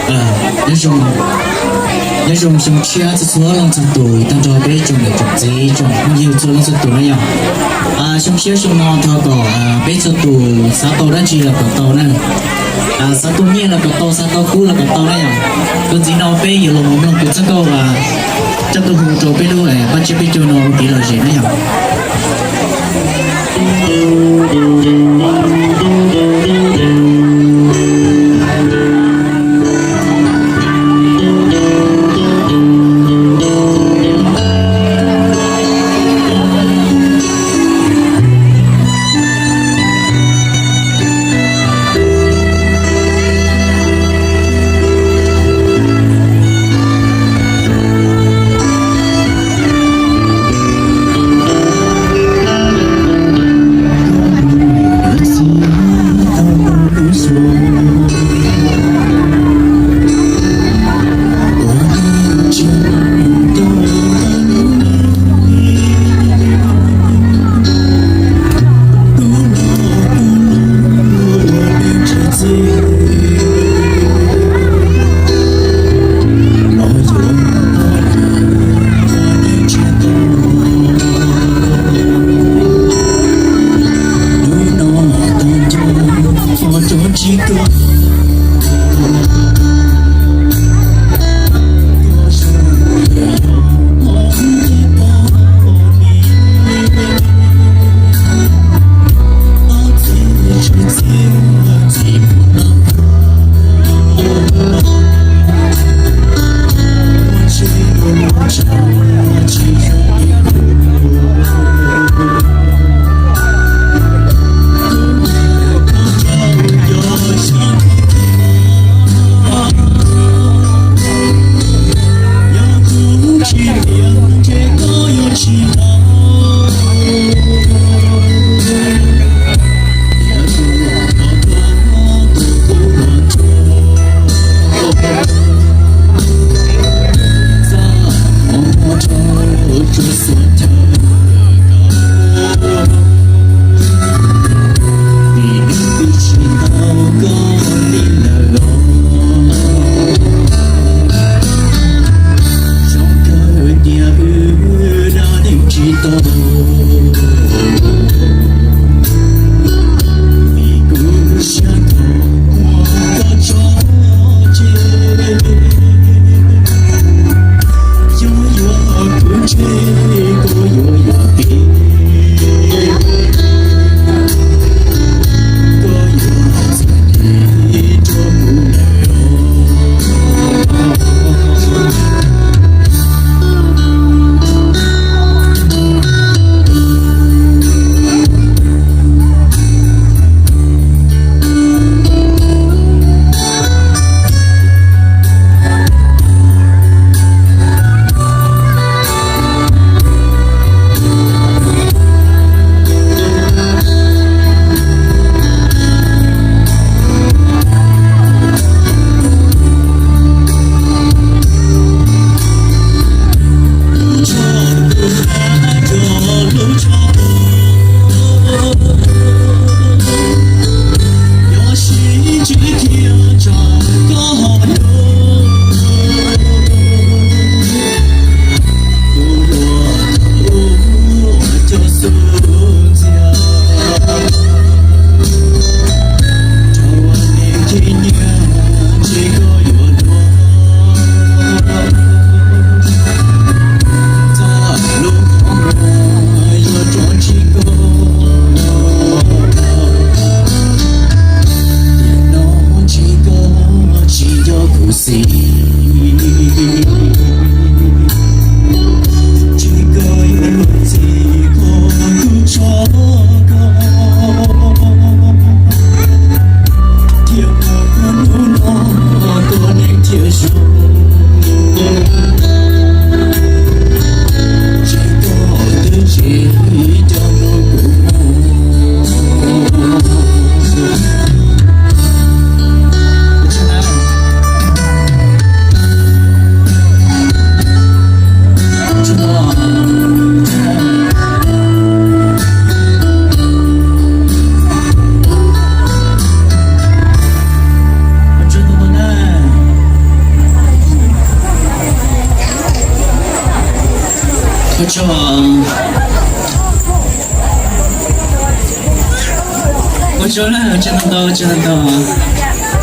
Nyob zoo, nyob zoo xyoo tshiab txhua txhua leej txhua tus, tag nrho peb tsoom niam tsoom txiv tsoom phooj ywg txhua leej txhua tus na yom. Xyoo tshiab xyoo no thov kom peb txhua tus xav tau dab tsi los kom tau na. Xav tau nyiaj los kom tau, xav tau kub los kom tau na yom. Koj ntxiv no peb yuav los mus mloog kuv txoj nkauj, txoj nkauj hu rau peb lub paj tsiab peb caug no ua kev lom zem na yom. Ua tsaug, ua tsaug na, ua tsaug ntau ntau, ua tsaug ntau ntau.